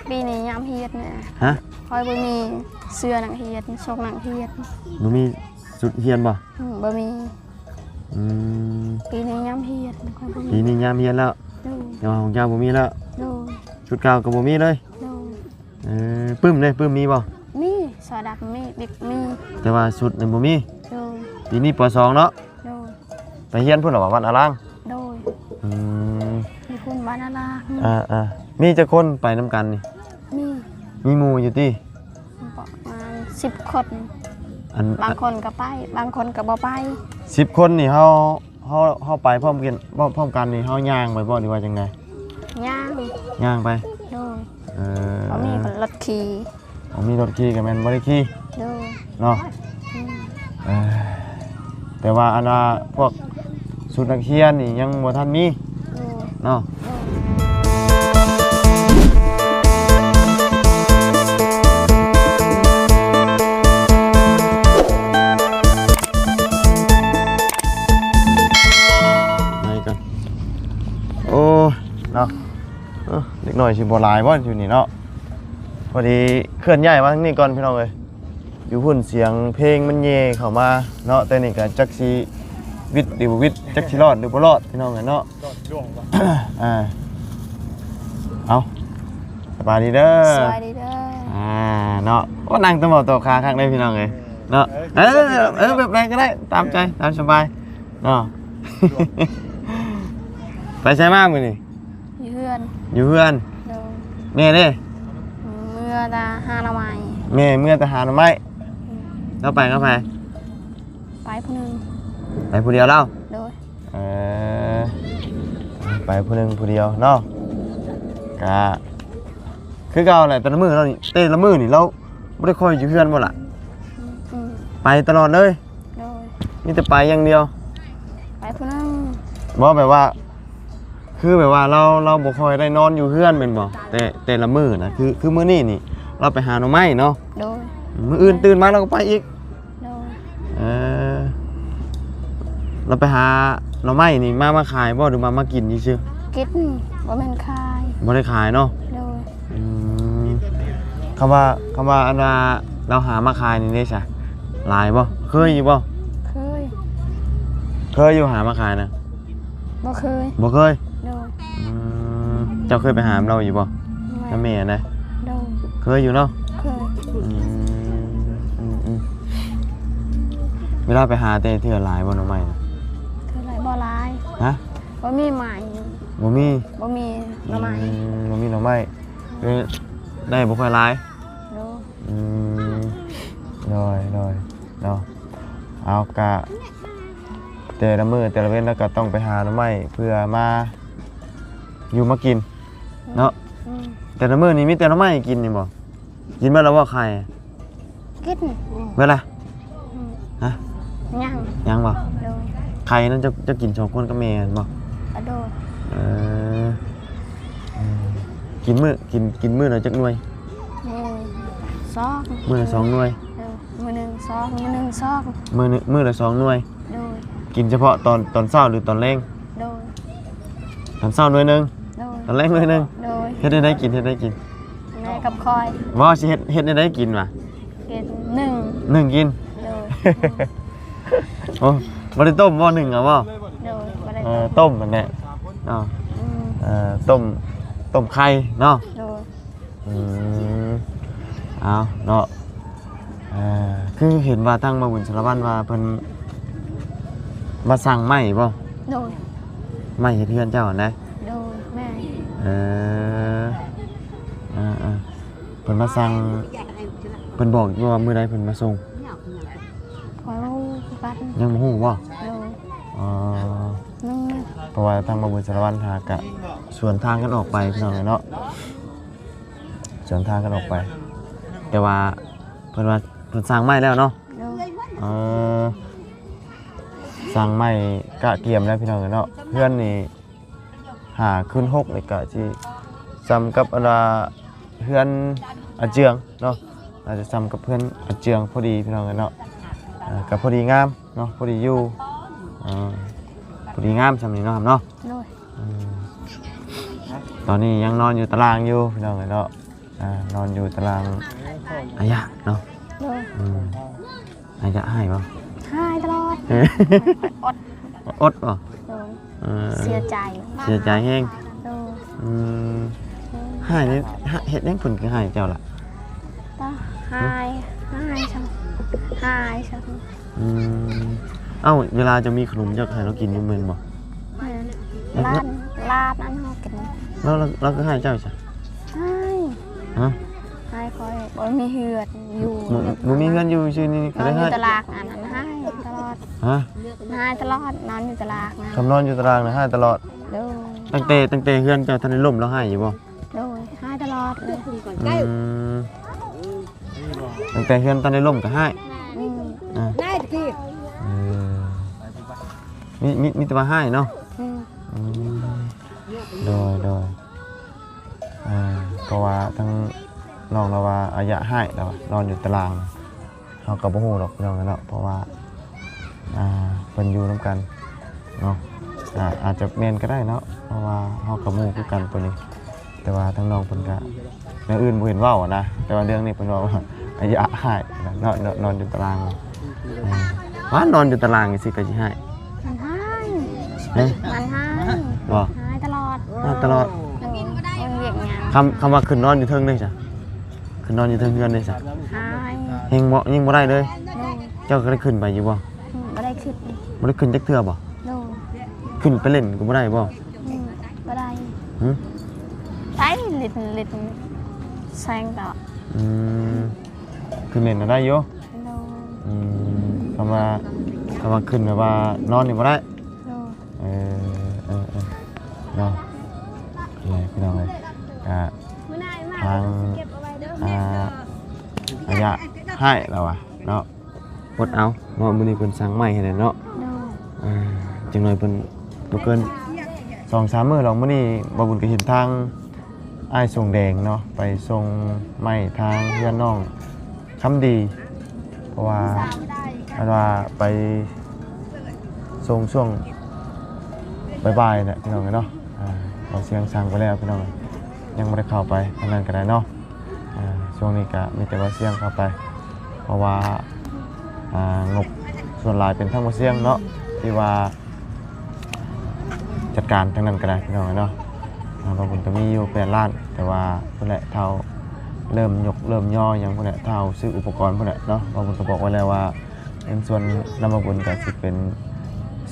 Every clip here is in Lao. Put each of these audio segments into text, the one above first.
ປີນີ້ຍາມຮຽນນະ. ຮະ? ຂ້ອຍບໍ່ມີເສື້ອນັກຮຽນ, ຊອກນັກຮຽນ. ບໍ່ມີຊຸດຮຽນບໍ່? ອືມ ບໍ່ມີ. ອືມ ປີນີ້ຍາມຮຽນ ຂ້ອຍບໍ່ມີ. ປີນີ້ຍາມຮຽນແລ້ວ. ໂດຍ. ແຕ່ວ່າຂອງເຈົ້າບໍ່ມີແລ້ວ. ໂດຍ. ຊຸດເກົ່າກໍບໍ່ມີເລີຍ. ໂດຍ. ເອີ ປຶ້ມເດ້ ປຶ້ມມີບໍ່? ມີ ສອດຳມີ ບິກມີ. ແຕ່ວ່າຊຸດນັ້ນບໍ່ມີ. ໂດຍ. ປີນີ້ ປໍສອງ ເນາະ. ໂດຍ. ໄປຮຽນພຸ້ນລະຫວາ ວັດອາລາງ? ໂດຍ. ອືມ ຢູ່ພຸ້ນວັດອາລາງ. ອ່າໆ ມີຈັກຄົນໄປນຳກັນນີ້? ມີ ມີໝູ່ຢູ່ຕິ? ປະມານສິບຄົນ. ອັນ ບາງຄົນກໍໄປ ບາງຄົນກໍບໍ່ໄປ. ສິບຄົນນີ້ເຮົາ ເຮົາ ເຮົາໄປພ້ອມກັນ ພ້ອມ ພ້ອມກັນນີ້ ເຮົາຍ່າງໄປບໍ່ ຫຼືວ່າຈັ່ງໃດ? ຍ່າງ ຍ່າງໄປ. ໂດຍ. ເອີ ບໍ່ມີລົດຂີ່. ບໍ່ມີລົດຂີ່ກໍແມ່ນບໍ່ໄດ້ຂີ່. ໂດຍ. ເນາະ. ອືມ ເອີ ແຕ່ວ່າອັນວ່າພວກຊຸດນັກຮຽນນີ້ຍັງບໍ່ທັນມີ. ໂດຍ. ເນາະ. ໂດຍ. ໄປກ່ອນ. ໂອ້ ເນາະ. ເອີ ເດັກນ້ອຍຊິບໍ່ຫຼາຍບໍ່ຢູ່ນີ້ເນາະ? ພໍດີເຄື່ອນຍ້າຍມາທາງນີ້ກ່ອນ ພີ່ນ້ອງເອີຍ. ຢູ່ພຸ້ນສຽງເພງມັນແຍ່ເຂົ້າມາເນາະ, ແຕ່ນີ້ກໍຈັກຊິຫວິດຫຼືບໍ່ຫວິດ ຈັກຊິລອດຫຼືບໍ່ລອດ ພີ່ນ້ອງເອີຍເນາະ. ອ່າ ເອົາ ສະບາຍດີເດີ ສະບາຍດີເດີ. ອ່າ ເນາະ. ໂອ້ ນັ່ງຕົວໝໍຕົວຄາຄັກເດ້ ພີ່ນ້ອງເອີຍເນາະ. ເອີ ເອີ ແບບໃດກໍໄດ້ ຕາມໃຈ ຕາມສະບາຍເນາະ. ໄປໃສມາມື້ນີ້? ຢູ່ເຮືອນ. ຢູ່ເຮືອນ. ໂດຍ. ແມ່ເດ້? ເມືອແຕ່ຫາໜໍ່ໄມ້. ແມ່ເມືອແຕ່ຫາໜໍ່ໄມ້. ອືມ. ລາວໄປກັບໃຜ? ໄປຜູ້ໜຶ່ງ. ໄປຜູ້ດຽວລາວ? ໂດຍ. ເອີ ໄປຜູ້ໜຶ່ງຜູ້ດຽວເນາະ. ກະຄືເກົ່າແຫຼະ ແຕ່ລະມື້ເນາະ. ແຕ່ລະມື້ນີ້ລາວບໍ່ໄດ້ຄ່ອຍຢູ່ເຮືອນບໍ່ລະ? ອືມ ອືມ. ໄປຕະຫຼອດເລີຍ? ໂດຍ. ມີແຕ່ໄປຢ່າງດຽວ? ໄປຜູ້ໜຶ່ງ. ບໍ່ ແບບວ່າ ຄືແບບວ່າລາວ ລາວບໍ່ຄ່ອຍໄດ້ນອນຢູ່ເຮືອນແມ່ນບໍ່? ແຕ່ ແຕ່ລະມື້ນະ ຄື ຄືມື້ນີ້ນີ້ລາວໄປຫາໜໍ່ໄມ້ເນາະ. ໂດຍ. ມື້ອື່ນຕື່ນມາລາວກໍໄປອີກ. ໂດຍ. ເອີ ລາວໄປຫາໜໍ່ໄມ້ນີ້ມາ ມາຂາຍບໍ່ ຫຼືວ່າມາກິນຊື່ໆ? ກິນ ບໍ່ແມ່ນຂາຍ. ບໍ່ໄດ້ຂາຍເນາະ. ໂດຍ. ອືມ ຄຳວ່າ ຄຳວ່າອັນວ່າລາວຫາມາຂາຍນີ້ເດ້ຊະ ຫຼາຍບໍ່? ເຄີຍຢູ່ບໍ່? ເຄີຍ. ເຄີຍຢູ່ຫາມາຂາຍນະ? ບໍ່ເຄີຍ. ບໍ່ເຄີຍ? ໂດຍ. ອືມ ເຈົ້າເຄີຍໄປຫານຳລາວຢູ່ບໍ່? ແມ່ນ. ນຳແມ່ນະ? ໂດຍ. ເຄີຍຢູ່ເນາະ? ເຄີຍ. ອືມ ອືມ ອືມ. ເວລາໄປຫາແຕ່ເທື່ອຫຼາຍບໍ່ໜໍ່ໄມ້ນະ? ເທື່ອຫຼາຍ ບໍ່ຫຼາຍ. ຮະ? ບໍ່ມີໄມ້. ບໍ່ມີ? ບໍ່ມີໜໍ່ໄມ້. ອືມ ບໍ່ມີໜໍ່ໄມ້. ເອີ ໄດ້ບໍ່ຄ່ອຍຫຼາຍ. ໂດຍ. ອືມ ໂດຍ ໂດຍ ເນາະ. ເອົາ ກະແຕ່ລະມື້ແຕ່ລະເວັນລາວກໍຕ້ອງໄປຫາໜໍ່ໄມ້ເພື່ອມາຢູ່ມາກິນເນາະ. ອືມ. ແຕ່ລະມື້ນີ້ມີແຕ່ໜໍ່ໄມ້ກິນນີ້ບໍ່? ກິນເບິດແລ້ວບໍ່ໄຂ່? ກິນ. ເບິດລະ? ອືມ. ຮະ? ຍັງ. ຍັງບໍ່? ໂດຍ. ໄຂ່ນັ້ນເຈົ້າ ເຈົ້າກິນສອງຄົນກັບແມ່ຫັ້ນບໍ່? ອະ ໂດຍ. ເອີ ອືມ ກິນມື້ ກິນ ກິນມື້ລະຈັກໜ່ວຍ? ມື້ສອງ. ມື້ລະສອງໜ່ວຍ? ໂດຍ. ມື້ໜຶ່ງສອງ ມື້ໜຶ່ງສອງ. ມື້ໜຶ່ງ ມື້ລະສອງໜ່ວຍ? ໂດຍ. ກິນສະເພາະຕອນ ຕອນເຊົ້າ ຫຼື ຕອນແລງ? ໂດຍ. ຕອນເຊົ້າໜ່ວຍໜຶ່ງ? ໂດຍ. ຕອນແລງໜ່ວຍໜຶ່ງ? ໂດຍ. ເຮັດແນວໃດກິນ? ເຮັດແນວໃດກິນ? ແມ່ກັບຂ້ອຍ. ບໍ່ ຊິເຮັດ ເຮັດແນວໃດກິນຫວາ? ເຮັດໜຶ້ງ. ໜຶ້ງກິນ? ໂດຍ. ໂອ້ ບໍ່ໄດ້ຕົ້ມບໍ່? ໜຶ້ງເອົາບໍ່? ໂດຍ. ບໍ່ໄດ້ ເອີ ຕົ້ມ. ຕົ້ມຫັ້ນແຫຼະເນາະ. ອືມ. ເອີ ຕົ້ມ ຕົ້ມໄຂ່ເນາະ. ໂດຍ. ອືມ ເອົາເນາະ. ເອີ ຄືເຫັນວ່າທາງບ່າວບຸນສາລະວັນວ່າເພິ່ນມາສັ່ງໄມ້ບໍ່? ໂດຍ. ໄມ້ເຮັດເຮືອນເຈົ້າຫັ້ນນະ? ໂດຍ ແມ່ນ. ເອີ ເອີໆ ເພິ່ນມາສັ່ງ ເພິ່ນບອກຢູ່ວ່າມື້ໃດເພິ່ນມາສົ່ງ? ຂ້ອຍບໍ່ຮູ້ຄືກັນ. ຍັງບໍ່ຮູ້ບໍ່? ໂດຍ. ອໍ ຍັງ. ເພາະວ່າທາງບ່າວບຸນສາລະວັນຫາກະສວນທາງກັນອອກໄປ ພີ່ນ້ອງເອີຍເນາະ. ສວນທາງກັນອອກໄປ ແຕ່ວ່າເພິ່ນວ່າເພິ່ນສັ່ງໄມ້ແລ້ວເນາະ. ໂດຍ. ເອີ ສັ່ງໄມ້ກະກຽມແລ້ວ ພີ່ນ້ອງເອີຍເນາະ. ເຮືອນນີ້ຫ້າຄູນຫົກ ນີ້ກະຊິສ່ຳກັບອັນວ່າເຮືອນອາເຈືອງເນາະ. ອາດຈະສ່ຳກັບເຮືອນອາເຈືອງພໍດີ ພີ່ນ້ອງເອີຍເນາະ. ເອີ ກະພໍດີງາມເນາະ ພໍດີຢູ່ ເອີ ພໍດີງາມສ່ຳນີ້ເນາະ ເນາະ. ໂດຍ. ອືມ ຕອນນີ້ຍັງນອນຢູ່ຕາລ່າງຢູ່ ພີ່ນ້ອງເອີຍເນາະ. ອ່າ ນອນຢູ່ຕາລາງອາຍະເນາະ. ໂດຍ. ອືມ ອາຍະຮ້າຍບໍ່? ຮ້າຍຕະຫຼອດ. ເອີ ອົດ ອົດບໍ່? ໂດຍ. ເອີ ເສຍໃຈ ເສຍໃຈແຮງ. ໂດຍ. ອືມ ໂດຍ. ຮ້າຍນີ້ ເຮັດຫຍັງເພິ່ນຄືຮ້າຍເຈົ້າລະ? ກໍຮ້າຍ ຮ້າຍຊັ້ນ ຮ້າຍຊັ້ນ. ອືມ ເອົ້າ ເວລາເຈົ້າມີຂະໜົມເຈົ້າກໍໃຫ້ລາວກິນຢູ່ແມ່ນບໍ່? ແມ່ນ. ຫຼານ ຫຼານອັນເຮົາກິນ ລາວ ລາວ ລາວຄືຮ້າຍເຈົ້າຊະ? ຮ້າຍ. ຮະ? ຮ້າຍຂ້ອຍ ບໍ່ມີເຮືອນຢູ່ ບໍ່ ບໍ່ມີເຮືອນຢູ່ຊື່ນີ້ກໍເລີຍຮ້າຍ. ນອນຢູ່ຕາລາງອັນນັ້ນ ຮ້າຍຕະຫຼອດ. ຮະ? ຮ້າຍຕະຫຼອດ ນອນຢູ່ຕາລາງນະ. ຄຳນອນຢູ່ຕາລາງນະ ຮ້າຍຕະຫຼອດ. ໂດຍ. ຕັ້ງແຕ່ ຕັ້ງແຕ່ເຮືອນເຈົ້າທັນໄດ້ລົ້ມ ລາວຮ້າຍຢູ່ບໍ່? ໂດຍ ຮ້າຍຕະຫຼອດເລີຍ. ອືມ ຕັ້ງແຕ່ເຮືອນທັນໄດ້ລົ້ມກໍຮ້າຍ. ອືມ ອ່າ ເອີ ມີ ມີ ມີແຕ່ວ່າຮ້າຍເນາະ. ອືມ ອືມ ໂດຍ ໂດຍ. ອ່າ ເພາະວ່າທາງນ້ອງລາວວ່າອາຍະຮ້າຍ ລາວວ່ານອນຢູ່ຕາລາງ. ເຮົາກໍບໍ່ຮູ້ດອກພີ່ນ້ອງເນາະ ເພາະວ່າ ອ່າ ເພິ່ນຢູ່ນຳກັນເນາະ. ອາ ອາດຈະແມ່ນກໍໄດ້ເນາະ ເພາະວ່າເຮົາກໍໝູ່ຄືກັນໂຕນີ້. ແຕ່ວ່າທາງນ້ອງເພິ່ນກໍ ແນວອື່ນບໍ່ເຫັນເວົ້ານະ ແຕ່ວ່າເລື່ອງນີ້ເພິ່ນເວົ້າວ່າອາຍະຮ້າຍເນາະ ນອນ ນອນຢູ່ຕາລາງ. ອ່າ ວ່ານອນຢູ່ຕາລາງຈັ່ງຊີ້ກໍຊິຮ້າຍ. ມັນຮ້າຍ. ເອີ ມັນຮ້າຍ. ບໍ່? ຮ້າຍຕະຫຼອດ. ຮ້າຍຕະຫຼອດ. ໂດຍ. ບໍ່ມີວຽກຫຍັງ. ຄຳ ຄຳວ່າຂຶ້ນນອນຢູ່ເທິງເດ້ຊະ? ຂຶ້ນນອນຢູ່ເທິງເຮືອນເດ້ຊະ? ຮ້າຍ. ແຮງບໍ່ ຍັງບໍ່ໄດ້ເລີຍ? ໂດຍ. ເຈົ້າກໍໄດ້ຂຶ້ນໄປຢູ່ບໍ່? ອືມ ບໍ່ໄດ້ຂຶ້ນ. ບໍ່ໄດ້ຂຶ້ນຈັກເທື່ອບໍ່? ໂດຍ. ຂຶ້ນໄປຫຼິ້ນກໍບໍ່ໄດ້ບໍ່? ອືມ ບໍ່ໄດ້. ຫື? ໄດ້ຫຼິ້ນ ຫຼິ້ນແຊງຕໍ່. ອືມ ຂຶ້ນຫຼິ້ນນະໄດ້ຢູ່? ໂດຍ. ອືມ ຄຳວ່າ ຄຳວ່າຂຶ້ນແບບວ່ານອນນີ້ບໍ່ໄດ້? ໂດຍ. ເອີ ເອີ ເອີ ເນາະ ນີ້ແຫຼະພີ່ນ້ອງເອີຍ. ກະທາງ ອ່າ ອາຍະຮ້າຍລາວວ່າເນາະ ອົດເອົາເນາະ. ມື້ນີ້ເພິ່ນສັ່ງໄມ້ໃຫ້ແລ້ວເນາະ. ໂດຍ. ອ່າ ຈັກໜ້ອຍເພິ່ນ ບໍ່ເກີນສອງສາມມື້ດອກ. ມື້ນີ້ບ່າວບຸນກໍເຫັນທາງ ອ້າຍສົງແດງເນາະ ໄປສົ່ງໄມ້ທາງເຮືອນນ້ອງຄຳດີ ເພາະວ່າອັນວ່າໄປສົ່ງຊ່ວງບ່າຍໆແຫຼະພີ່ນ້ອງເອີຍເນາະ. ອ່າ ບ່າວຊຽງສັ່ງໄປແລ້ວພີ່ນ້ອງ ຍັງບໍ່ໄດ້ເຂົ້າໄປທາງນັ້ນກໍໄດ້ເນາະ. ອ່າ ຊ່ວງນີ້ກໍມີແຕ່ບ່າວຊຽງເຂົ້າໄປ ເພາະວ່າ ອ່າ ງົບສ່ວນຫຼາຍເປັນທາງບ່າວຊຽງເນາະ ທີ່ວ່າ ຈັດການທາງນັ້ນກໍໄດ້ພີ່ນ້ອງເນາະ. ອ່າ ບ່າວບຸນກໍມີຢູ່ແປດລ້ານ ແຕ່ວ່າພຸ້ນແຫຼະ ທ້າວເລີ່ມຍົກເລີ່ມຍໍຫຍັງພຸ້ນແຫຼະ ທ້າວຊື້ອຸປະກອນພຸ້ນແຫຼະເນາະ. ບ່າວບຸນກໍບອກໄວ້ແລ້ວວ່າ ເງິນສ່ວນນຳບ່າວບຸນກໍຊິເປັນ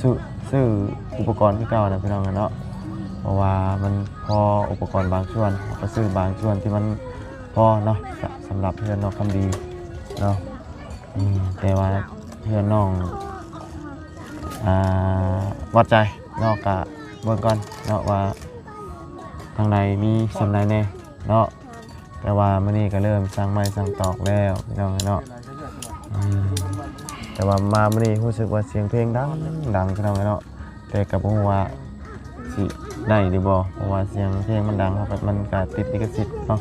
ຊື້ ຊື້ອຸປະກອນຄືເກົ່ານະພີ່ນ້ອງເນາະ ເພາະວ່າມັນພໍອຸປະກອນບາງສ່ວນ ເຮົາກໍຊື້ບາງສ່ວນທີ່ມັນພໍເນາະ ສະ ສຳລັບເຮືອນນ້ອງຄຳດີເນາະ. ອືມ ແຕ່ວ່າເຮືອນນ້ອງ ອ່າ ວັດໃຈເນາະ ກະເບິ່ງກ່ອນເນາະວ່າທາງໃດມີສ່ຳໃດແດ່ເນາະ. ແຕ່ວ່າມື້ນີ້ກະເລີ່ມສັ່ງໄມ້ສັ່ງຕອກແລ້ວພີ່ນ້ອງເອີຍເນາະ. ອືມ ແຕ່ວ່າມາມື້ນີ້ຮູ້ສຶກວ່າສຽງເພງດັງ ດັງພີ່ນ້ອງເອີຍເນາະ. ແຕ່ກໍບໍ່ຮູ້ວ່າຊິໄດ້ຫຼືບໍ່ ເພາະວ່າສຽງເພງມັນດັງ ເຮົາກໍ ມັນກໍຕິດລິຂະສິດເນາະ.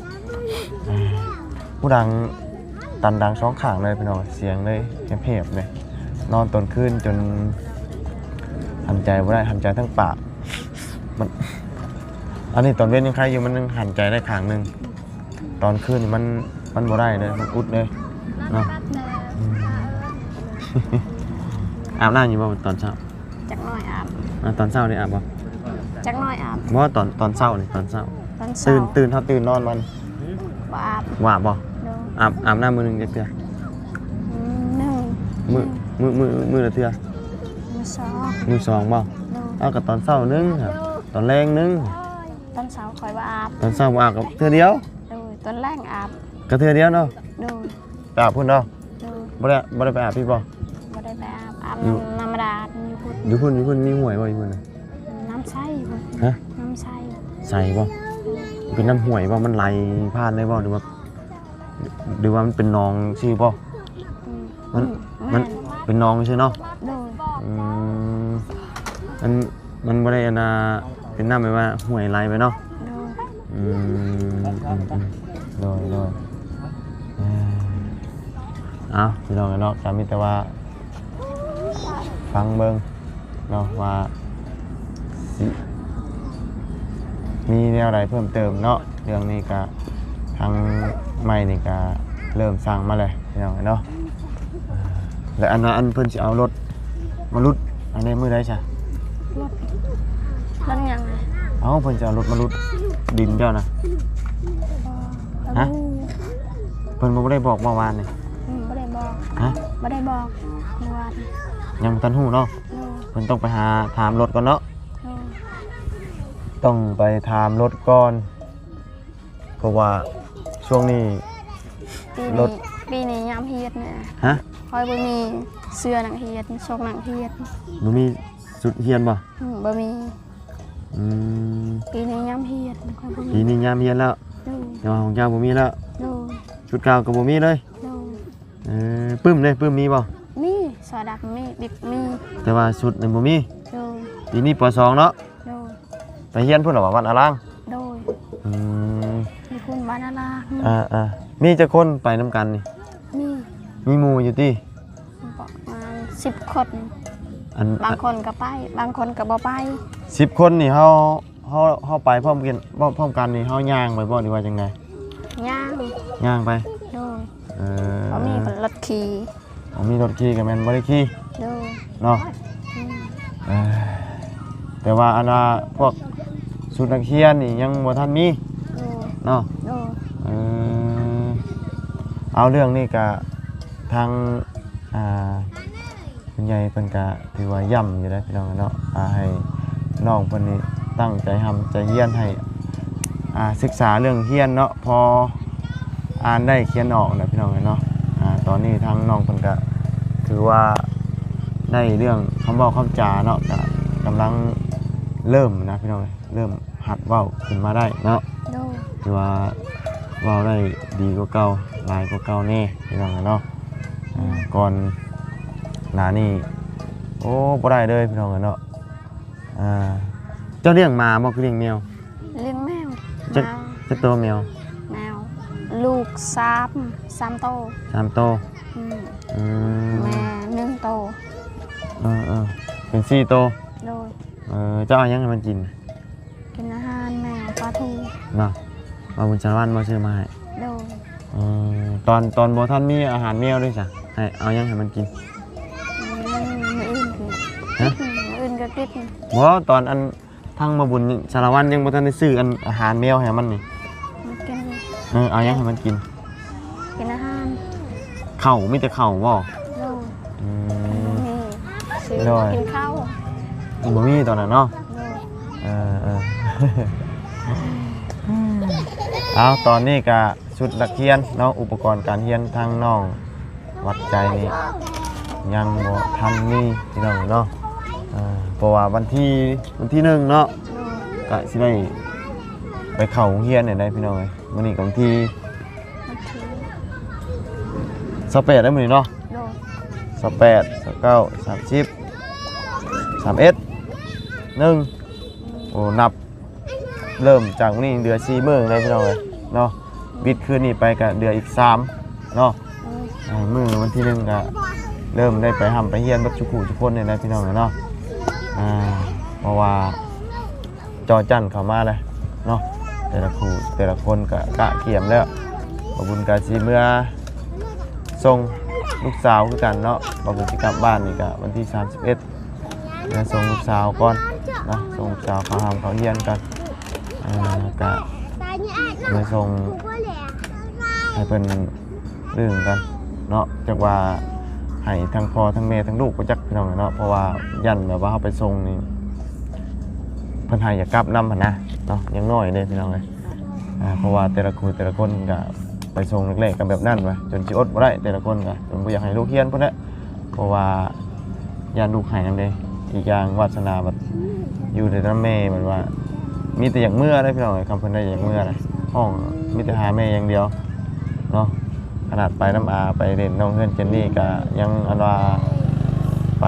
ຜູ້ດັງ ຕັນດັງສອງຂ້າງເລີຍພີ່ນ້ອງ ສຽງເລີຍແຫບໆເລີຍ. ນອນຕອນຄືນຈົນຫັນໃຈບໍ່ໄດ້ ຫັນໃຈທາງປາກ. ມັນ ອັນນີ້ຕອນເວັນຍັງໄຄຢູ່ ມັນຍັງຫັນໃຈໄດ້ຂ້າງໜຶ່ງ. ຕອນຄືນນີ້ມັນ ມັນບໍ່ໄດ້ເລີຍ ມັນອຸດເລີຍເນາະ. ອືມ ອາບນ້ຳຢູ່ບໍ່ຕອນເຊົ້າ? ຈັກໜ້ອຍອາບ. ອາ ຕອນເຊົ້ານີ້ອາບບໍ່? ຈັກໜ້ອຍອາບ. ບໍ່ ຕອນ ຕອນເຊົ້ານີ້ ຕອນເຊົ້າ ຕອນເຊົ້າ ຕື່ນ ຕື່ນ ເຮົາຕື່ນນອນມານີ້ ບໍ່ອາບ. ບໍ່ອາບບໍ່? ໂດຍ. ອາບ ອາບນ້ຳມື້ໜຶ່ງຈັກເທື່ອ? ອືມ ໜຶ່ງ. ມື້ ມື້ ມື້ ມື້ລະເທື່ອ? ມື້ສອງ. ມື້ສອງບໍ່? ໂດຍ. ເອົາ ກໍຕອນເຊົ້າໜຶ່ງ ຕອນແລງໜຶ່ງ. ຕອນເຊົ້າຂ້ອຍບໍ່ອາບ. ຕອນເຊົ້າບໍ່ອາບ ກໍເທື່ອດຽວ. ໂດຍ. ຕອນແລງອາບ. ກໍເທື່ອດຽວເນາະ. ໂດຍ. ໄປອາບພຸ້ນເນາະ. ໂດຍ. ບໍ່ໄດ້ ບໍ່ໄດ້ໄປອາບພີ້ບໍ່? ບໍ່ໄດ້ໄປອາບ ອາບ ຢູ່ ນ້ຳທຳມະດາຢູ່ພຸ້ນ. ຢູ່ພຸ້ນ ຢູ່ພຸ້ນມີຫ້ວຍບໍ່ ຢູ່ພຸ້ນນະ? ນ້ຳໃສພຸ້ນ. ຮະ? ນ້ຳໃສ. ໃສບໍ່? ເປັນນ້ຳຫ້ວຍບໍ່? ມັນໄຫຼຜ່ານໄດ້ບໍ່ ຫຼືວ່າ ຫຼືວ່າມັນເປັນໜອງຊື່ບໍ່? ອືມ ມັນ ອືມ ມັນ ແມ່ນ ເປັນໜອງຊື່ເນາະ. ໂດຍ. ອືມ ມັນ ມັນບໍ່ໄດ້ອັນນ່າ ເປັນນ້ຳແບບວ່າຫ້ວຍໄຫຼໄປເນາະ. ໂດຍ. ອືມ ອືມ ອືມ ໂດຍ ໂດຍ. ເອີ ເອົາ ພີ່ນ້ອງເນາະ ກໍມີແຕ່ວ່າຟັງເບິ່ງເນາະ ວ່າຊິມີແນວໃດເພີ່ມເຕີມເນາະ. ເລື່ອງນີ້ກໍ ຫຼັງໃໝ່ນີ້ກະເລີ່ມສ້າງມາແລ້ວພີ່ນ້ອງເນາະ. ແລ້ວອັນວ່າອັນເພິ່ນຊິເອົາລົດມາຫຼຸດອັນໃດມື້ໃດຊະ? ລົດຫຍັງ? ເອົ້າ ເພິ່ນຊິເອົາລົດມາຫຼຸດດິນເຈົ້ານະ. ຮະ? ເພິ່ນບໍ່ໄດ້ບອກບໍ່ວານນີ້? ອືມ ບໍ່ໄດ້ບອກ. ຮະ? ບໍ່ໄດ້ບອກເມື່ອວານ. ຍັງບໍ່ທັນຮູ້ເນາະ. ໂດຍ. ເພິ່ນຕ້ອງໄປຫາຖາມລົດກ່ອນເນາະ. ໂດຍ. ຕ້ອງໄປຖາມລົດກ່ອນ ເພາະວ່າຊ່ວງນີ້ ປີນີ້ ລົດ ປີນີ້ຍາມຮຽນນະ. ຮະ? ຂ້ອຍບໍ່ມີເສື້ອນັກຮຽນ ຊົກນັກຮຽນ. ບໍ່ມີຊຸດຮຽນບໍ່? ອືມ ບໍ່ມີ. ອືມ ປີນີ້ຍາມຮຽນ ຂ້ອຍບໍ່ມີ. ປີນີ້ຍາມຮຽນແລ້ວ. ໂດຍ. ແຕ່ວ່າຂອງເຈົ້າບໍ່ມີແລ້ວ. ໂດຍ. ຊຸດເກົ່າກໍບໍ່ມີເລີຍ. ໂດຍ. ເອີ ປຶ້ມເດ້ ປຶ້ມມີບໍ່? ມີ ສອດຳມີ ບິບມີ ແຕ່ວ່າຊຸດນີ້ບໍ່ມີ. ໂດຍ. ປີນີ້ ປໍສອງ ເນາະ. ໂດຍ. ໄປຮຽນພຸ້ນເນາະ ວັດອາລາງ? ໂດຍ. ອືມ ຢູ່ພຸ້ນວັດອາລາງ. ອ່າໆ ມີຈັກຄົນໄປນຳກັນນີ້? ມີ ມີໝູ່ຢູ່ຕິ? ປະມານສິບຄົນ. ອັນ ບາງຄົນກໍໄປ ບາງຄົນກໍບໍ່ໄປ. ສິບຄົນນີ້ເຮົາ ເຮົາ ເຮົາໄປພ້ອມກັນ ພ້ອມກັນນີ້ ເຮົາຍ່າງໄປບໍ່ ຫຼືວ່າຈັ່ງໃດ? ຍ່າງ. ຍ່າງໄປ? ໂດຍ. ເອີ ບໍ່ມີລົດຂີ່. ບໍ່ມີລົດຂີ່ກໍແມ່ນບໍ່ໄດ້ຂີ່. ໂດຍ. ເນາະ. ອືມ ເອີ ແຕ່ວ່າອັນວ່າພວກຊຸດນັກຮຽນນີ້ຍັງບໍ່ທັນມີ. ໂດຍ. ເນາະ. ໂດຍ. ເອີ ເອົາ ເລື່ອງນີ້ກະທາງ ອ່າ ຄຸນຍາຍເພິ່ນກະຖືວ່າຢ້ຳຢູ່ເດ້ພີ່ນ້ອງເນາະ ອ່າ ໃຫ້ນ້ອງເພິ່ນນີ້ຕັ້ງໃຈຮ່ຳໃຈຮຽນ ໃຫ້ ອ່າ ສຶກສາເລື່ອງຮຽນເນາະ ພໍອ່ານໄດ້ຂຽນອອກນະພີ່ນ້ອງເນາະ. ອ່າ ຕອນນີ້ທາງນ້ອງເພິ່ນກະຖືວ່າໄດ້ເລື່ອງຄຳເວົ້າຄຳຈາເນາະ ກະກຳລັງເລີ່ມນະພີ່ນ້ອງ ເລີ່ມ ຫັດເວົ້າຂຶ້ນມາໄດ້ເນາະ. ໂດຍ. ຖືວ່າເວົ້າໄດ້ດີກວ່າເກົ່າ ຫຼາຍກວ່າເກົ່າແດ່ພີ່ນ້ອງເນາະ. ອືມ ອ່າ ກ່ອນໜ້ານີ້ ໂອ້ ບໍ່ໄດ້ເລີຍພີ່ນ້ອງເນາະ. ອ່າ ເຈົ້າລ້ຽງໝາບໍ່ ຄືລ້ຽງແມວ? ລ້ຽງແມວ. ຈັກ ໝາ ຈັກໂຕແມວ? ແມວ ລູກສາມ ສາມໂຕ. ສາມໂຕ. ອືມ ອືມ ແມ່ໜຶ່ງໂຕ. ເອີໆ ເປັນສີ່ໂຕ. ໂດຍ. ເອີ ເຈົ້າເອົາຫຍັງໃຫ້ມັນກິນ? ກິນອາຫານແມວ ປາທູເນາະ. ວ່າບຸນສາລະວັນບໍ່ຊື້ມາໃຫ້? ໂດຍ. ເອີ ຕອນ ຕອນບໍ່ທັນມີອາຫານແມວເດ້ຊະ ໃຫ້ເອົາຫຍັງໃຫ້ມັນກິນ? ອືມ ມື້ອື່ນກິນ. ຮະ? ມື້ອື່ນກໍກິນ. ບໍ່ ຕອນອັນ ທາງບໍ່ບຸນສາລະວັນຍັງບໍ່ທັນໄດ້ຊື້ອັນອາຫານແມວໃຫ້ມັນນີ້. ມັນກິນ. ເອີ ເອົາຫຍັງໃຫ້ມັນກິນ? ກິນອາຫານ. ເຂົ້າ ມີແຕ່ເຂົ້າບໍ່? ໂດຍ. ອືມ ບໍ່ມີ ຊື້ ໂດຍ ກິນເຂົ້າ ມັນບໍ່ມີຕອນນັ້ນເນາະ. ໂດຍ. ເອີໆ ເອົາ ຕອນນີ້ກະຊຸດນັກຮຽນເນາະ ອຸປະກອນການຮຽນທາງນ້ອງວັດໃຈນີ້ຍັງບໍ່ທັນມີພີ່ນ້ອງເນາະ. ເອີ ເພາະວ່າວັນທີ ວັນທີໜຶ່ງເນາະ ໂດຍ ກະຊິໄດ້ໄປເຂົ້າໂຮງຮຽນແລ້ວໄດ໋ພີ່ນ້ອງເອີຍ. ມື້ນີ້ກະວັນທີ ວັນທີ ຊາວແປດແລ້ວມື້ນີ້ເນາະ. ໂດຍ. ຊາວແປດ ຊາວເກົ້າ ສາມສິບ ສາມເອັດ ໜຶ່ງ ໂອ້ ນັບ ເລີ່ມຈາກມື້ນີ້ເຫຼືອສີ່ມື້ແລ້ວພີ່ນ້ອງເອີຍເນາະ. ວິດຄືນນີ້ໄປກະເຫຼືອອີກສາມເນາະ. ອືມ ເອີ ມື້ວັນທີໜຶ່ງກະເລີ່ມໄດ້ໄປຮ່ຳໄປຮຽນເບິດທຸກຜູ້ທຸກຄົນແລ້ວພີ່ນ້ອງເອີຍເນາະ. ອ່າ ເພາະວ່າ ຈໍຈັນເຂົ້າມາແລ້ວເນາະ. ແຕ່ລະຄູ່ແຕ່ລະຄົນກະກະກຽມແລ້ວ. ບ່າວບຸນກະຊິເມືອສົ່ງລູກສາວຄືກັນເນາະ. ບ່າວບຸນຊິກັບບ້ານນີ້ກະວັນທີສາມສິບເອັດ ເມືອສົ່ງລູກສາວກ່ອນເນາະ. ສົ່ງລູກສາວເຂົ້າຮ່ຳເຂົ້າຮຽນກ່ອນ. ເອີ ກະເມືອສົ່ງໃຫ້ເພິ່ນ ເລື່ອງກັນເນາະ. ຈັກວ່າໃຫ້ທັງພໍ່ທັງແມ່ທັງລູກບໍ່ຈັກພີ່ນ້ອງເນາະ. ເພາະວ່າຢ້ານແບບວ່າເຮົາໄປສົ່ງນີ້ ເພິ່ນໃຫ້ຢາກກັບນຳຫັ້ນນະເນາະ. ຍັງນ້ອຍເດ້ພີ່ນ້ອງເອີຍ. ອ່າ ເພາະວ່າແຕ່ລະຄູ່ແຕ່ລະຄົນກະໄປສົ່ງແລກໆ ກະແບບນັ້ນວ່າ ຈົນຊິອົດບໍ່ໄດ້. ແຕ່ລະຄົນກະຈົນບໍ່ຢາກໃຫ້ລູກຮຽນພຸ້ນແຫຼະ. ເພາະວ່າ ຢ້ານລູກໄຫ້ນຳເດ້. ອີກຢ່າງວາດສະໜາບັດຢູ່ແຕ່ນຳແມ່ ບັດວ່າມີແຕ່ຢາກເມືອເດ້ພີ່ນ້ອງເອີຍ. ຄັນເພິ່ນໄດ້ຢາກເມືອນະ ຮ້ອງມີແຕ່ຫາແມ່ຢ່າງດຽວເນາະ. ຂະໜາດໄປນຳອາ ໄປຫຼິ້ນນອກເຮືອນເຈນນີ້ກະຍັງອັນວ່າ ໄປ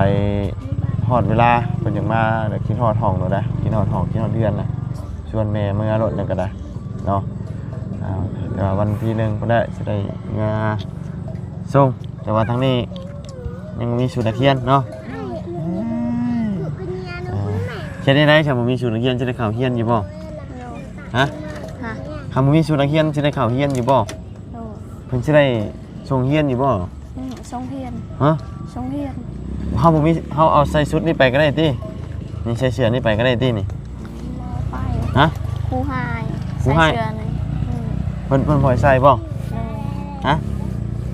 ຮອດເວລາເພິ່ນຢາກມາ ແລ້ວຄິດຮອດຫ້ອງໂລດໄດ໋ ຄິດຮອດຫ້ອງ ຄິດຮອດເຮືອນນະ ຊວນແມ່ເມືອໂລດນັ້ນກະໄດ້ເນາະ. ອ່າ ແຕ່ວ່າວັນທີໜຶ່ງພຸ້ນແຫຼະ ຊິໄດ້ເມືອສົ່ງ. ແຕ່ວ່າທາງນີ້ຍັງບໍ່ມີຊຸດນັກຮຽນເນາະ. ເອີ ເຮັດແນວໃດ ຖ້າບໍ່ມີຊຸດນັກຮຽນ ຊິໄດ້ເຂົ້າຮຽນຢູ່ບໍ່? ຮະ? ຮະ? ຄັນບໍ່ມີຊຸດນັກຮຽນຊິໄດ້ເຂົ້າຮຽນຢູ່ບໍ່? ໂດຍ. ເພິ່ນຊິໄດ້ສົ່ງຮຽນຢູ່ບໍ່? ອືມ ສົ່ງຮຽນ. ຮະ? ສົ່ງຮຽນ. ເຮົາບໍ່ມີ ເຮົາເອົາໃສ່ຊຸດນີ້ໄປກໍໄດ້ຕິ? ນີ້ໃສ່ເສື້ອນີ້ໄປກໍໄດ້ຕິນີ້? ບໍ່ໄປ. ຮະ? ຄູຮ້າຍ. ຄູຮ້າຍ? ໃສ່ເສື້ອນີ້. ອືມ. ເພິ່ນ ເພິ່ນບໍ່ໃຫ້ໃສ່ບໍ່? ໂດຍ. ຮະ?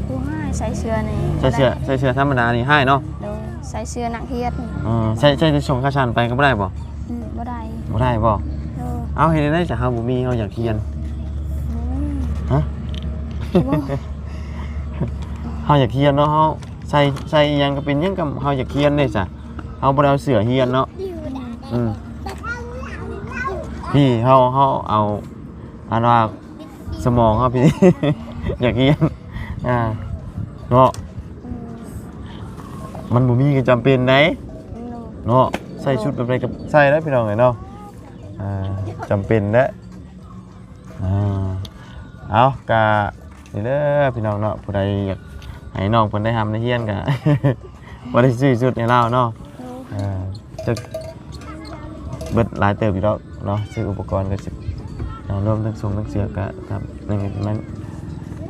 ຄູຮ້າຍໃສ່ເສື້ອນີ້. ໃສ່ເສື້ອ ບໍ່ໄດ້ ໃສ່ເສື້ອທຳມະດານີ້ຮ້າຍເນາະ? ໂດຍ. ໃສ່ເສື້ອນັກຮຽນ. ເອີ ໃສ່ ໃສ່ແຕ່ສົ້ງຂາສັ້ນໄປກໍບໍ່ໄດ້ບໍ່? ອືມ ບໍ່ໄດ້. ບໍ່ໄດ້ບໍ່? ໂດຍ. ເອົ້າ ເຮັດຈັ່ງໃດຊະ ເຮົາບໍ່ມີ ເຮົາຢາກຮຽນ? ອືມ ຮະ? ບໍ່ ເຮົາຢາກຮຽນເນາະ ເຮົາໃສ່ ໃສ່ອີ່ຫຍັງກໍເປັນຫຍັງ ກໍເຮົາຢາກຮຽນເດ້ຊະ ເຮົາບໍ່ໄດ້ເອົາເສື້ອຮຽນເນາະ. ອືມ ພີ່ ເຮົາ ເຮົາເອົາ ອັນວ່າ ສະໝອງເຮົາພີ່ ຢາກຮຽນ ອ່າ ເນາະ. ອືມ ມັນບໍ່ມີກໍຈຳເປັນໃດ ໂດຍ ເນາະ. ໃສ່ຊຸດແບບໃດກໍໃສ່ໄດ້ພີ່ນ້ອງເອີຍເນາະ. ອ່າ ຈຳເປັນແຫຼະ. ອ່າ ເອົາ ກະນີ້ເດີພີ່ນ້ອງເນາະ ຜູ້ໃດຢາກໃຫ້ນ້ອງເພິ່ນໄດ້ຮ່ຳໄດ້ຮຽນກະ ບໍ່ໄດ້ຊື້ຊຸດໃຫ້ລາວເນາະ. ໂດຍ. ເອີ ຈັກເບິດຫຼາຍເຕີບຢູ່ດອກເນາະ ຊື້ອຸປະກອນກໍຊິ ເອົາ ລວມທັງສົ່ງທັງເສື້ອກໍ ກໍໜຶ່ງມັນ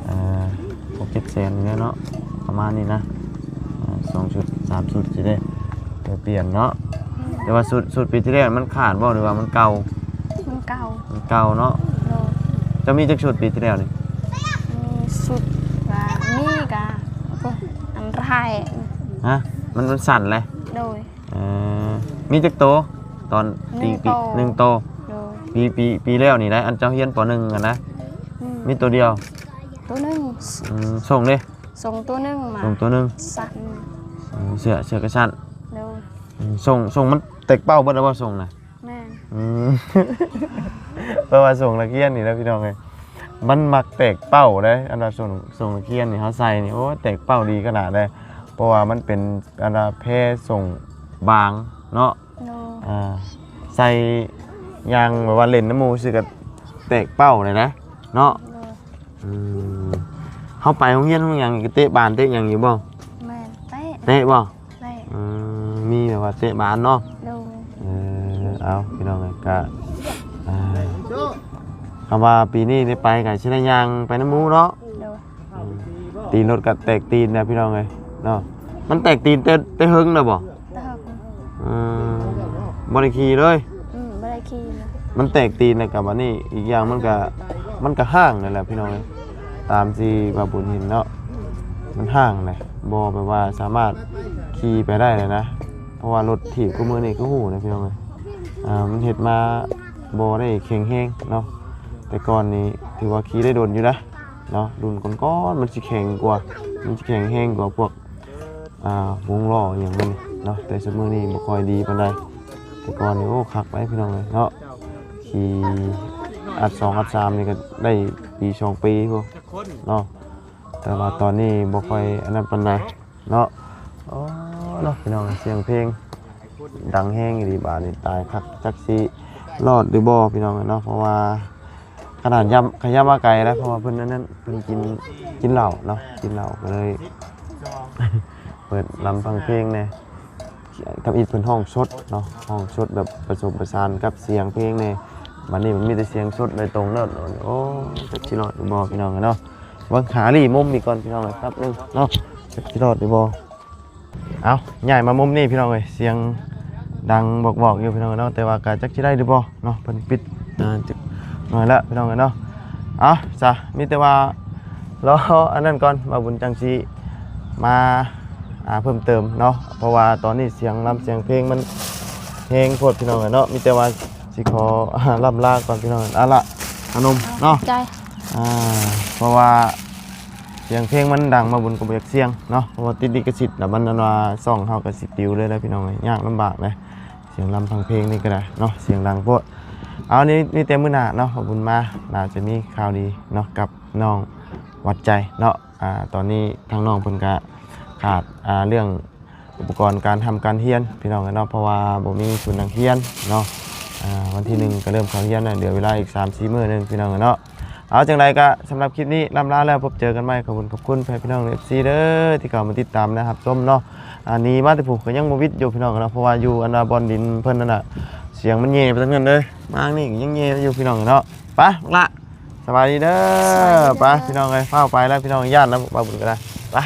ເອີ ຫົກເຈັດແສນນີ້ແຫຼະເນາະ ປະມານນີ້ນະ. ເອີ ສອງຊຸດສາມຊຸດຊິໄດ້ໄປປ່ຽນເນາະ. ແຕ່ວ່າຊຸດ ຊຸດປີທີ່ແລ້ວມັນຂາດບໍ່ ຫຼືວ່າມັນເກົ່າ? ມັນເກົ່າ. ມັນເກົ່າເນາະ. ໂດຍ. ເຈົ້າມີຈັກຊຸດປີທີ່ແລ້ວນີ້? ມີຊຸດວ່າມີກະ ໂອ້ ອັນທ້າຍ ຮະ? ມັນ ມັນສັ້ນແຫຼະ. ໂດຍ. ເອີ ມີຈັກໂຕ? ຕອນ ໜຶ່ງ ປີ ໂຕ ໜຶ່ງໂຕ. ໂດຍ. ປີ ປີ ປີແລ້ວນີ້ໄດ໋ ອັນເຈົ້າຮຽນ ປໍໜຶ່ງ ຫັ້ນນະ. ອືມ ມີໂຕດຽວ ໂຕໜຶ່ງ. ອືມ ສົ່ງເດ້? ສົ່ງໂຕໜຶ່ງມາ ສົ່ງໂຕໜຶ່ງ ສັ້ນ. ອືມ ເສື້ອ ເສື້ອກໍສັ້ນ. ໂດຍ. ອືມ ສົ່ງ ສົ່ງມັນແຕກເປົ້າເບິດແລ້ວບໍ່ ສົ່ງນະ? ແມ່ນ. ອືມ ເພາະວ່າສົ່ງນັກຮຽນນີ້ນະພີ່ນ້ອງເອີຍ ມັນມັກແຕກເປົ້າເດ້. ອັນວ່າ ສົ່ງ ສົ່ງນັກຮຽນນີ້ ເຮົາໃສ່ນີ້ ໂອ້ ແຕກເປົ້າດີຂະໜາດເດ້ ເພາະວ່າມັນເປັນ ອັນວ່າ ແພສົ່ງບາງເນາະ. ໂດຍ. ອ່າ ໃສ່ຍ່າງແບບວ່າຫຼິ້ນນຳໝູ່ຊື່ກໍແຕກເປົ້າເລີຍນະເນາະ. ໂດຍ. ອືມ ເຮົາໄປໂຮງຮຽນໂຮງຫຍັງນີ້ ເຕະບານເຕະຫຍັງຢູ່ບໍ່? ແມ່ນ ເຕະ. ເຕະບໍ່? ເຕະ. ອືມ ມີແບບວ່າເຕະບານເນາະ. ໂດຍ. ເອີ ເອົາ ພີ່ນ້ອງເອີຍ ກະ ອ່າ ຄຳວ່າປີນີ້ໄດ້ໄປກໍຊິໄດ້ຍ່າງໄປນຳໝູ່ເນາະ. ໂດຍ. ອືມ ຕີນລົດກໍແຕກຕີນນະພີ່ນ້ອງເອີຍເນາະ. ມັນແຕກຕີນແຕ່ ແຕ່ເຫິງແລ້ວບໍ່? ແຕ່ເຫິງ. ອືມ ບໍ່ໄດ້ຂີ່ເລີຍ? ອືມ ບໍ່ໄດ້ຂີ່ເລີຍ. ມັນແຕກຕີນແລ້ວກໍບາດນີ້ ອີກຢ່າງມັນກໍ ມັນກໍຮ້າງນັ້ນແຫຼະພີ່ນ້ອງເອີຍ ຕາມທີ່ບ່າວບຸນເຫັນເນາະ ມັນຮ້າງແຫຼະ ບໍ່ແບບວ່າສາມາດຂີ່ໄປໄດ້ແລ້ວນະ. ເພາະວ່າລົດຖີບຄູ່ມື້ນີ້ຄືຮູ້ນະພີ່ນ້ອງເອີຍ ອ່າ ມັນເຮັດມາບໍ່ໄດ້ແຂງແຮງເນາະ. ແຕ່ກ່ອນນີ້ຖືວ່າຂີ່ໄດ້ດົນຢູ່ນະ. ເນາະ ລຸ້ນກ່ອນໆ ມັນຊິແຂງກວ່າ ມັນຊິແຂງແຮງກວ່າພວກ ອ່າ ວົງລໍ້ອີ່ຫຍັງມັນເນາະ ແຕ່ຊຸມມື້ນີ້ບໍ່ຄ່ອຍດີປານໃດ. ແຕ່ກ່ອນນີ້ ໂອ້ ຄັກໄດ໋ພີ່ນ້ອງເອີຍເນາະ ຂີ່ອັດສອງອັດສາມນີ້ກໍໄດ້ປີສອງປີພຸ້ນເນາະ ແຕ່ວ່າຕອນນີ້ບໍ່ຄ່ອຍອັນນັ້ນປານໃດເນາະ. ໂອ້ ເນາະ ພີ່ນ້ອງ ສຽງເພງດັງແຮງອີ່ຫຼີບາດນີ້ ຕາຍຄັກ ຈັກຊິລອດຫຼືບໍ່ພີ່ນ້ອງເອີຍເນາະ ເພາະວ່າ ຂະໜາດຢ້ຳ ຂະຫຍັບມາໄກແລ້ວ ເພາະວ່າເພິ່ນອັນນັ້ນ ເພິ່ນກິນ ກິນເຫຼົ້າເນາະ ກິນເຫຼົ້າກໍເລີຍເປີດລຳຟັງເພງແດ່. ທຳອິດເພິ່ນຮ້ອງສົດເນາະ ຮ້ອງສົດແບບປະສົມປະສານກັບສຽງເພງແດ່. ບັດນີ້ມັນມີແຕ່ສຽງສົດໂດຍຕົງເລີຍ. ໂອ້ ຈັກຊິລອດຢູ່ບໍ່ພີ່ນ້ອງເອີຍເນາະ. ເບິ່ງຫາຫຼີ່ມຸມອີກກ່ອນພີ່ນ້ອງເອີຍ ແປັບໜຶ່ງເນາະ ຈັກຊິລອດຢູ່ບໍ່. ເອົາ ຍ້າຍມາມຸມນີ້ພີ່ນ້ອງເອີຍ ສຽງດັງບອກໆຢູ່ພີ່ນ້ອງເອີຍເນາະ ແຕ່ວ່າກໍຈັກຊິໄດ້ຫຼືບໍ່ເນາະ ເພິ່ນປິດ ອ່າ ຈັກໜ້ອຍລະພີ່ນ້ອງເອີຍເນາະ. ເອົາຊະ ມີແຕ່ວ່າລໍອັນນັ້ນກ່ອນ ບ່າວບຸນຈັ່ງຊິມາ ອ່າ ເພີ່ມເຕີມເນາະ ເພາະວ່າຕອນນີ້ສຽງລຳສຽງເພງມັນແຮງໂພດພີ່ນ້ອງເອີຍເນາະ. ມີແຕ່ວ່າຊິຂໍ ອ່າ ລ່ຳລາກ່ອນພີ່ນ້ອງເອີຍ ເອົາລະ ຂະໜົມເນາະ ໃຈ ອ່າ ເພາະວ່າ ສຽງເພງມັນດັງ ບ່າວບຸນກໍບໍ່ຢາກສ່ຽງເນາະ ເພາະວ່າຕິດລິຂະສິດ ແລ້ວມັນອັນວ່າຊ່ອງເຮົາກໍຊິປິວເລີຍນະພີ່ນ້ອງເອີຍ ຍາກລຳບາກເດ້ ສຽງລຳຟັງເພງນີ້ກໍໄດ້ເນາະ ສຽງດັງໂພດ. ເອົາ ນີ້ມີແຕ່ມື້ໜ້າເນາະ ບ່າວບຸນມາ ໜ້າຈະມີຂ່າວດີເນາະ ກັບນ້ອງຫວັດໃຈເນາະ. ອ່າ ຕອນນີ້ທາງນ້ອງເພິ່ນກໍຂາດ ອ່າ ເລື່ອງ ອຸປະກອນການຮ່ຳການຮຽນພີ່ນ້ອງເອີຍເນາະ ເພາະວ່າບໍ່ມີຊຸດນັກຮຽນເນາະ. ອ່າ ວັນທີໜຶ່ງກໍເລີ່ມເຂົ້າຮຽນແລ້ວ ເຫຼືອເວລາອີກສາມສີ່ມື້ໜຶ່ງພີ່ນ້ອງເອີຍເນາະ. ເອົາ ຈັ່ງໃດກໍສຳລັບຄລິບນີ້ລ່ຳລາແລ້ວ ພົບເຈີກັນໃໝ່. ຂອບຄຸນ ຂອບຄຸນແຟນພີ່ນ້ອງເອັຟຊີເດີ ທີ່ເຂົ້າມາຕິດຕາມ ແລະ ຮັບຊົມເນາະ. ອັນນີ້ມາແຕ່ຜູ້ກໍຍັງບໍ່ວິດຢູ່ພີ່ນ້ອງເນາະ ເພາະວ່າຢູ່ອັນວ່າບ່ອນດິນເພິ່ນນັ້ນນະ ສຽງມັນແຍ່ໄປທາງນັ້ນເລີຍ ມາທາງນີ້ກໍຍັງແຍ່ຢູ່ພີ່ນ້ອງເນາະ. ໄປ ບັກຫຼ້າ ສະບາຍດີເດີ. ສະບາຍດີເດີ. ໄປພີ່ນ້ອງເອີຍ ຟ້າວໄປແລ້ວພີ່ນ້ອງ ຢ້ານນຳບ່າວບຸນກໍໄດ້. ໄປ